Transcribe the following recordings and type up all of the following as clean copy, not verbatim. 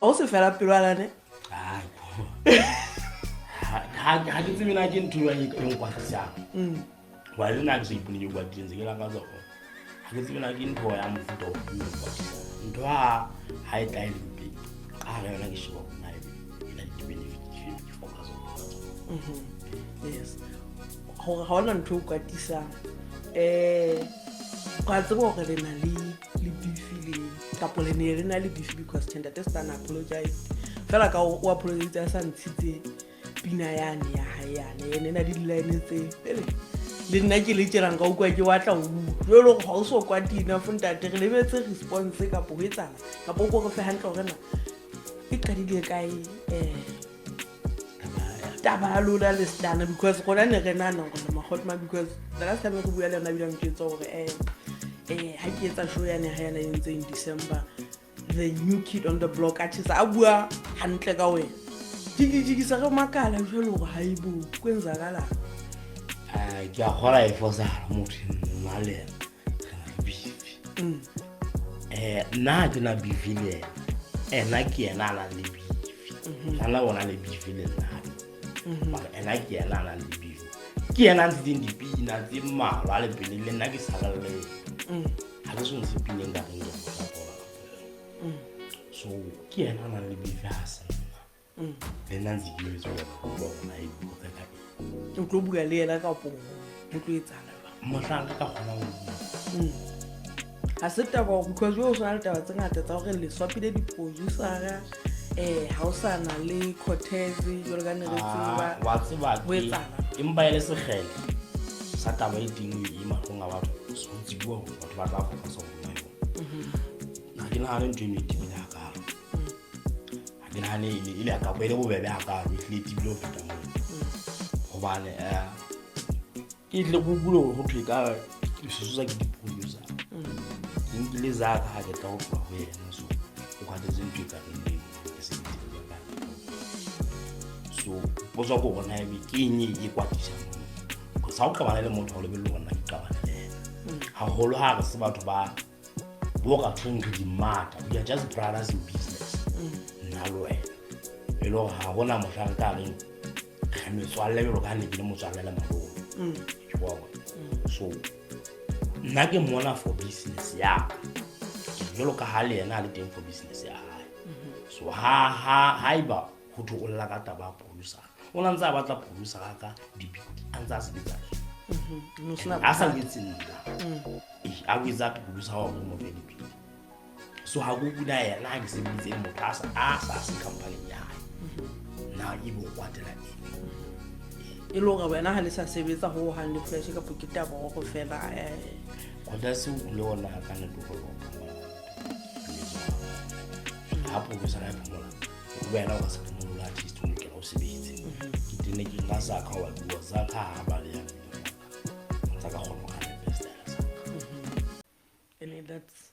Ga o se fela pelo alane. Ga ke tsebe na ke ntho e nkwatisang wa le nna ke sa ipone ke kwatile ntse ke lakatsa gore ga ke tsebe na ke ntho ya mofuta o e nkwatisang ntho ha e tla e le mpe ka gare yona ke sheba gore na ebe e na le di-benefit dife ke focus on tsona. Yes, gore ga ona ntho e o kwatisang ka tseba gore le na le beef le kapo le ne le na le beef because ntate Stunna apologize fela ka o apologize a sa ntshitse pina yane ya hae yane ene e na le di-line tse ele le nna ke le tjelang ka utlwa ke batla o bua jalo gore ga o so kwatina fo ntate re lebetse response kapo ho etsala kapo o ko re fe hantle gore na e qadile kae taba ya lona le Stunna because rona ne re nahana gore le magotma because the last time re bua le yona ebile a ntjwetsa gore ha ke etsa show yane ha yana e entseng December, the new kid on the block a tjhesa a bua hantle ka wena jikijiki se re makala jwalo gore haibo kwenzakalang. Ke a kgola e fosagala motho nna le ena re na le beef. Nna ha ke na beef le ena, ena ke yena a nang le beef. Nna o na le beef le nna hape. Mara ena ke yena a nang le beef, ke yena a ntshitseng dipina tse mmalwa le pele le nna ke sala le ha ke so ntshe pina e nka reng ke a mo support-a. So ke yena a nang le beef, ha se nna. Le nna ntse ke emetse hore utlwa hore na e bua ka eng. O tlo bua le yena kapo ho tlo etsahala jwang? Mohlang re ka kgona ho bua. Ha se taba hore because o swana le taba tse ngata tsa hore le swapile di-producer-a ha o sa na le Cortez jwalo ka ne re tseba. Wa tseba ho etsahala. Empa e le sekgele sa taba e teng e mahlong a batho so ho tsebuwa hore batho ba tla focus ho nna yona. Ha ke nahane ntho eno e tebile hakalo, ha ke nahane e le kapa e le bobebe hakalo, e hlile e tebile ho feta moo hobane ke tle ke utlwile hore ho thwe ka sesosa ke di-producer. Ke nkile zaka ha ke tla ho tloha ho yena, so o kwatetse ntho e ka reng eo ke se ke tsebe ka. So potso ke hore na ebe ke eng e kwatisang moo, because ha o qabane le motho ha o lebelle hore nna ke qabane le yena haholo ha re se batho ba bo ka thweng re dimata. We are just brothers in business nna le wena, e le hore ha hona mohla re ka reng re metswalle jwalo ka ha ne ke le motswalle le malome. Ke wa bona. So nna ke mona for business ya ka, ke re jwalo ka ha le yena a le teng for business ya hae. So ha haeba ho thwe o lla ka taba ya producer, o na ntse a batla producer ka di-beat a ntse a sebetsa le No sena a sa bothata. jwetse nna. Ee, a o etsa producer wa hore mo fe di-beat. So ha ke kuna yena ha ke sebeditse le motho a sa se company ya hae na e bo kwatela eng? E le hore wena ha le sa sebetsa ho hang le Flash kapo ke taba hore fela Kgotla se o le ona ka nete gore o phomola ha producer a phomola wena o ka se phomole, artist o lokela o sebetse. Ke tene ke nka Zaka wa bua Zaka ha ba le ya tsa ka kgona ho kganna best style sa. And that's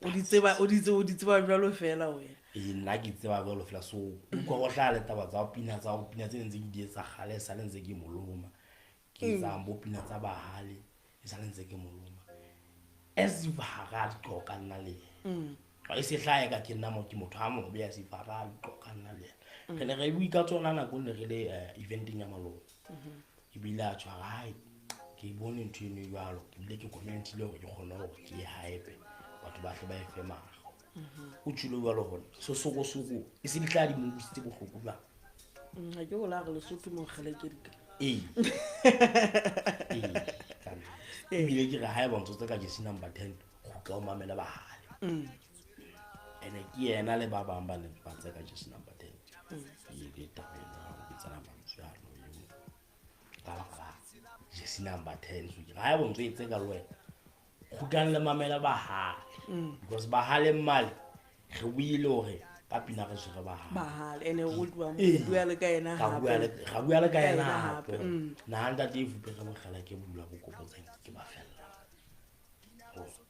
o di tseba o di tseba o di tseba jwalo fela wena. Ee, nna ke tseba jwalo fela. So utlwa go hlaha le taba tsa ho pina tsa ho pina tse neng tse ke di etsa kgale e sale ntse ke moloma ke etsang bo pina tsa bahale e sale ntse ke moloma as if ha ra di qoqa nna le yena. E se hlahe ka ke nna mo ke motho a mobe as if ha ra di qoqa nna le yena. Re ne re bue ka tsona nako ne re le eventeng ya malome, ebile a tshwara hai ke bone ntho eno e jwalo, ke bile ke commentile hore ke kgone hore ke e hype batho ba hle ba e fe mahlo. O tjholo jwalo hore so soko soko e se di tla di mo utlwisitse bohloko jwang. Ha ke hola re Lesotho mo kgele ke dika. Ee, ka nnete. Ebile ke re ha eba ntso tse ka jersey number 10 kgutla o mamele bahale ene ke yena le ba bang ba ne ba tse ka jersey number 10. Ee, ke taba eno ya ho bitsana mantswe ano eo ka baka la jersey number 10. So ke re ha eba ntso e tseka le wena kgutlang le mamela bahale because bahale mmale re buile hore ka pina re tshwere bahale. Bahale ene o bua Ee. bua le ka yena Ka bua hape. Ra bua le ka Ka yena yena hape. hape. Nna ntate e fupe re mokgela ke bula bokopo tse ke ba fella.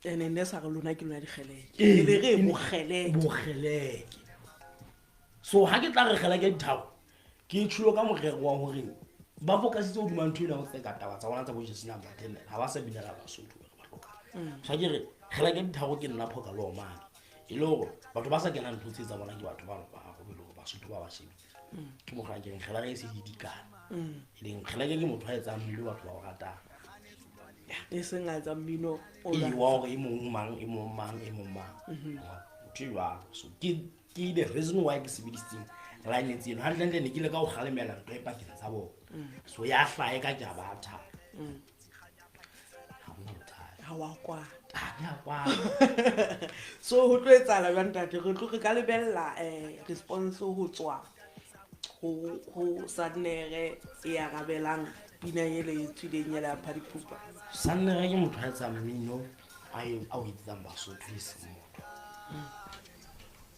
Ene ne sa re lona ke lona dikgeleke. Ee. E le re bokgeleke. Bokgeleke. So ha ke tla re kgela ke dithabo ke tshilo ka morero wa hore ba focusitse hodima ntho ena ho tseka taba tsa bona tsa bo jersey number 10 ha ba sa binela Basotho ba hloka. So ha ke re kgela ke dithabo ke nna phoka le omane. E le hore batho ba sa kenang ntho tse tsa bona ke batho ba ba e le hore Basotho ba ba shebile. Ke mokgwa ke reng kgeleke e se didikana, e leng kgeleke ke motho a etsang mmino batho ba o ratang. E seng a etsa mmino o e wa hore e mong mang, e mong mang, e mong mang, motho e jwalo. So ke the reason why ke sebedisitseng line tseno. Hantlentle ne ke ile ka ho kgalemela ntho e pakeng tsa bona, so ya hlae ka ke a ba thaba, ha hona bothata. Ha wa kwata? Ha ke a kwata. So ho tlo etsahala jwang, ntate? Re tlo re ka lebella response ho tswa ho Sannere e arabelang pina ele e tswileng ele ya Phadipupa? Sannere ke motho a etsang mmino a o etsetsang Basotho e seng motho.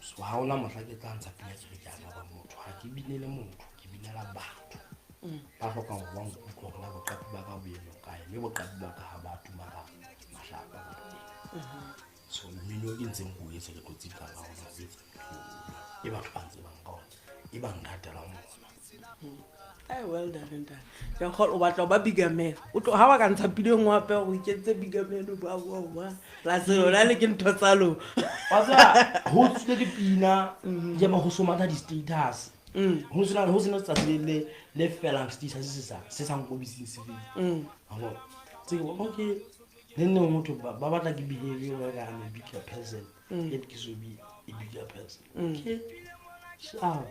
So ha hona mohla ke tla ntsha pina ke re ke araba motho. Ha ke binele motho, ke binela batho ba hlokang ho ba nkutlwa hore na boqapi ba ka bo eme kae, mme boqapi ba ka ha ba tuma ka mahlapa. So mmino ke ntseng ko o etsa, ke tlo tsitla ka ona o etsa e batho ba ntsebang ka ona, e ba nratelang ona. Ai, well done, ntate. Ke a kgolwa o batla ho ba bigger man. O tlo ha wa ka ntsha pina e nngwe hape o ikentse bigger man, o bua bua bua la tsela le ke ntho tsa lona. Wa tseba, ho tswile dipina ke ba ho somatha di-status, ho sena tsatsi le felang status se sa nkobising se fele. Wa bona? Tse ke bona, okay, le nne motho ba batla ke behave like I'm a bigger person, yet ke so be a bigger person. Okay, sharp.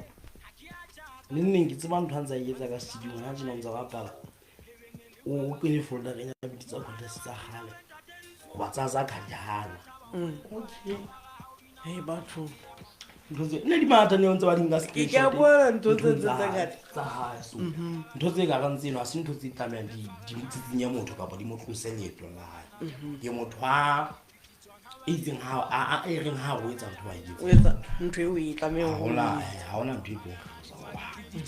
Le nneng ke tseba ntho a ntse a e etsa ka studio hona tjena, o ntse a bapala, o kene foldereng ya beat tsa contest tsa kgale hoba tsa ka di hana. Okay. Hey batho. Ntho tse nne di mata ne ntse ba di nka. Ke a bona ntho tse tse ngata. Tsa hae. So ntho tse ka rang tseno ha se ntho tse tlamehang di mo tsitsinye motho kapa di mo tlose leetong la hae. Ke motho a itseng ha a e reng ha o etsa ntho ba e o etsa ntho eo e tlameha ha ho hona ha hona ntho e tlo nkgosa.